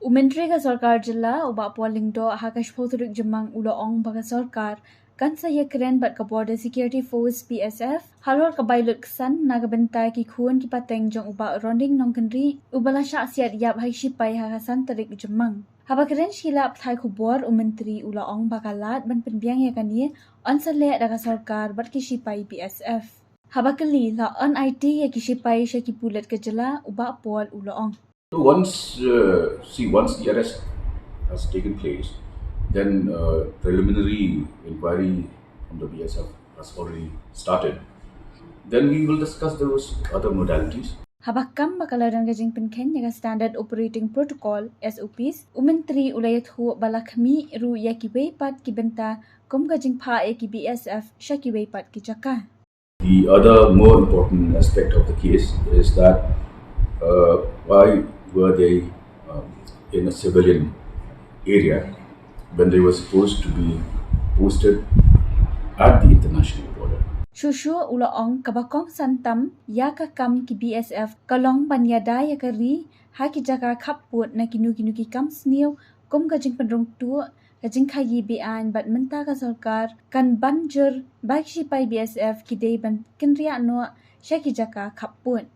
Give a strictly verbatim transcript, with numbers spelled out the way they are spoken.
U Myntri ka Sorkar Jylla u Bah Paul Lyngdoh ha ka shiphew tarik Jymmang u la ong ba ka sorkar kan sa ïakren bad ka Border Security Force, B S F, halor ka bai lut ksan na ka bynta ki khun ki pateng jong u Bah Ronning Nongkynrih, uba la shah siat ïap ha ki shipai ha ka san tarik Jymmang. Haba kren sha ki lad pathai khubor, u Myntri u la ong ba ka lad ban pynbiang ïa kane yn sa leh da ka sorkar bad ki shipai B S F. Haba kylli la yn aiti ïa ki shipai sha ki pulit ka jylla, u Bah Paul u la ong. So once, uh, see, once the arrest has taken place, then uh, preliminary inquiry from the B S F has already started. Then we will discuss those other modalities. Haba kam ba ka la don ka jingpynkheiñ ïa ka Standard Operating Protocol, S O Ps, u Myntri u la ïathuh ba la khmih ruh ïa kiwei pat ki bynta kum ka jingphah ïa ki B S F sha kiwei pat ki jaka. The other more important aspect of the case is that uh, why were they um, in a civilian area when they were supposed to be posted at the international border? Shuh shuh u la ong, kaba kongsan tam ïa ka kam ki B S F ka long ban ïada ïa ka ri ha ki jaka khappud na kino kino ki kam sniew kum ka jingpynrung tuh, ka jingkhaïi be-aiñ, bad mynta ka sorkar kan ban jur ba ki shipai B S F ki dei ban kynriah noh sha ki jaka khappud.